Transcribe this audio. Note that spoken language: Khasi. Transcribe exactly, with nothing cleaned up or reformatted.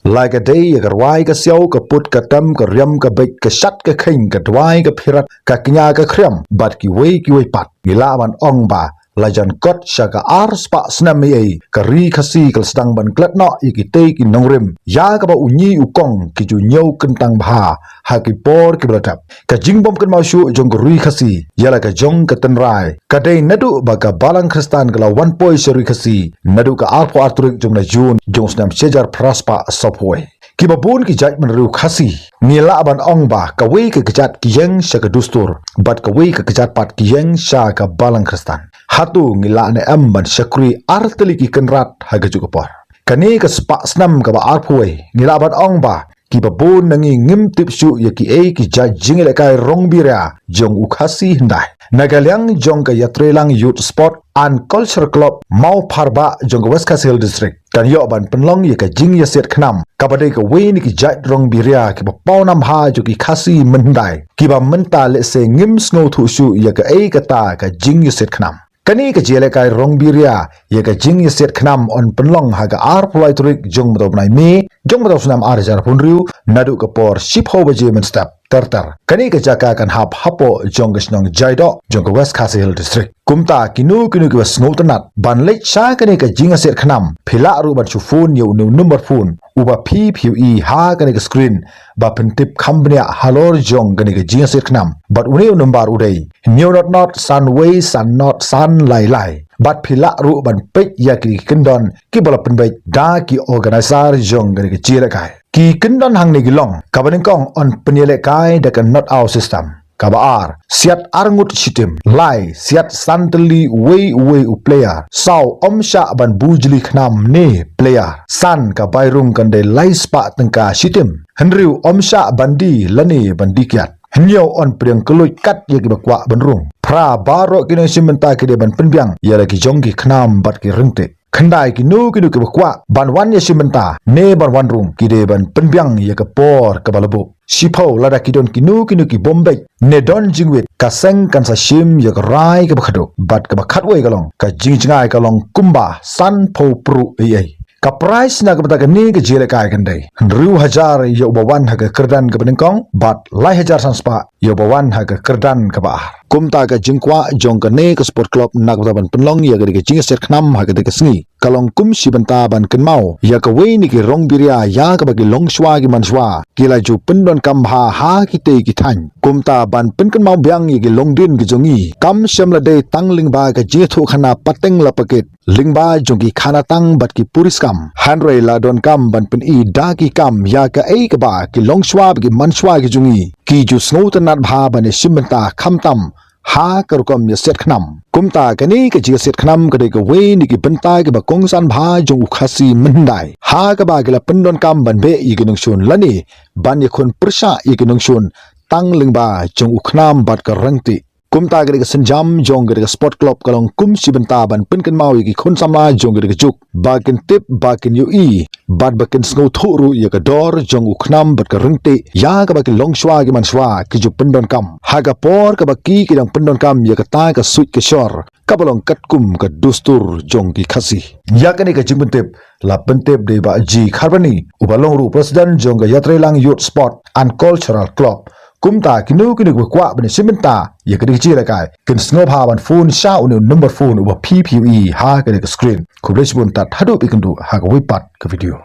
La ka dei ïa ka rwai ka siaw, ka put ka tem, ka riam ka beit, ka shat ka kheiñ, ka dwai ka phirat, ka kñia ka khriam, bad kiwei kiwei pat. Ngi lah ban ong ba la jan kot sha ka ar spah snem ei ei, ka ri Khasi ka la sdang ban klet noh ïa kitei ki nongrim, ïa kaba u ñi u kong ki ju ñiew kyntang bha ha ki por kiba la dep. Ka jingbym kynmaw shuh jong ka ri Khasi ïa la ka jong ka tynrai ka dei naduh ba ka Balang Khristan ka la wan poi sha ri Khasi naduh ka arphew ar tarik jong u bnai Jun jong u snem shihajar phra spah sawphew. Kiba bun ki jait bynriew Khasi, ngi lah ban ong ba kawei ka kjat ki ïeng sha ka dustur bad kawei ka kjat pat ki ïeng sha ka Balang Khristan. Hato ngi lah ne em ban shakri ar tylli ki kynrad ha kajuh ka por? Kane ka spah snem kaba arphew wei, ngi lah ban ong ba kiba bun na ngi ngim tip shuh ïa kiei ki jait jingïalehkai rong biria jong u Khasi hyndai. Na ka liang jong ka Ïatreilang Youth Sport and Culture Club Mawpharbah jong ka West Khasi Hills District, kan ïoh ban pynlong ïa ka jingïasiat khnam, kaba dei kawei na ki jait rong biria kiba paw nam bha jong ki Khasi mynhyndai, kiba mynta lehse ngim sngewthuh shuh ïa kaei kata ka jingïasiat khnam. Kane ka jingïalehkai rong biria ïa ka jingïasiat khnam yn pynlong ha ka arphew lai tarik jong u bnai May jong u snem ar hajar arphew hynriew, naduh ka por shiphew baje mynstep ter ter. Kane ka jaka kan hap hapoh jong ka shnong Jaidoh jong ka West Khasi Hills District. Kumta kino kino kiba sngewtynnat ban leit sha kane ka jingïasiat khnam, phi lah ruh ban shu phone ïa une u number phone uba phi phi ïohi ha kane ka screen, ba pyntip kham bniah halor jong kane ka jingïasiat khnam. Bad une u number u dei hynñiew not not san wei san not san lai lai. Bad phi lah ruh ban peit ïa ki kyndon kiba la pynbeit da ki organizer jong kane ka jingïalehkai. Ki kyndon hangne ki long, kaba nyngkong yn pynïalehkai da ka knockout system. Kaba ar, siat arngut shi tim. Lai, siat san tylli uwei uwei u player. Saw, ym shah ban bujli khnam ne player. San, ka bai rung kan dei lai spah tyngka shi tim. Hynriew, ym shah ban die lane ban die kiad. Hynñiew, yn pdiang kylluid kat ïa kiba kwah ban rung. Phra, baroh ki nongshim bynta ki dei ban pynbiang ïa la ki jong ki khnam bad ki ryntih. Khyndai, kino kino kiba kwah ban wan ïashim bynta ne ban wan rung, ki dei ban pynbiang ïa ka por kaba la buh. Shiphew, lada ki don kino kino ki bym beit ne don jingwit, ka seng kan sa shim ïa ka rai kaba khatduh. Bad kaba khatwei ka long, ka jingjngai ka long kumba sanphew pruh ei ei. Ka prize na ka bynta kane ka jingïalehkai kan dei hynriew hajar ïa uba wan ha ka kyrdan kaba nyngkong bad lai hajar san spah ïa uba wan ha ka kyrdan kaba ar. Kumta ka jingkwah jong kane ka sport club na ka bynta ban pynlong ïa kane ka jingïasiat khnam ha kane ka sngi ka long kum shi bynta ban kynmaw ïa kawei na ki rong biria ïa kaba ki longshuwa ki manshuwa ki la ju pyndonkam bha ha kitei ki thaiñ. Kumta ban pynkynmaw biang ïa ki longdien ki jong ngi, kam shym la dei tang lyngba ka jingïathuhkhana pateng la pakit lyngba jong ki khana tang bad ki puriskam, hynrei la donkam ban pyni da ki kam ïa kaei kaba ki longshuwa bad ki manshuwa ki jong ngi ki ju sngewtynnat bha ban ïashim bynta khamtam ha ka rukom ïasiat khnam. Kumta kane ka jingïasiat khnam ka dei kawei na ki bynta kiba kongsan bha jong u Khasi mynhyndai, ha kaba ki la pyndonkam ban beh ïa ki nongshun lane ban ïakhun pyrshah ïa ki nongshun tang lyngba jong u khnam bad ka ryntih. Kumta kane ka sienjam jong kane ka sport club ka long kum shi bynta ban pynkynmaw ïa ki khun samla jong kane ka juk ba kin tip, ba kin ïohi bad ba kin sngewthuh ruh ïa ka dor jong u khnam bad ka ryntih ïa kaba ki longshuwa ki manshuwa ki ju pyndonkam ha ka por kaba ki ki dang pyndonkam ïa kata ka suit ka shor kaba long katkum ka dustur jong ki Khasi. Ïa kane ka jingpyntip la pyntip da i Bah G Kharbani, uba long ruh u president jong ka Ïatreilang Youth Sport and Cultural Club. Kumta kino kino kiba kwah ban ïashim bynta ïa kane ka jingïalehkai, kin sngewbha ban phone sha une u number phone uba phi phi ïohi ha kane ka screen. Khublei shibun, tad haduh ba ïakynduh ha kawei pat ka video.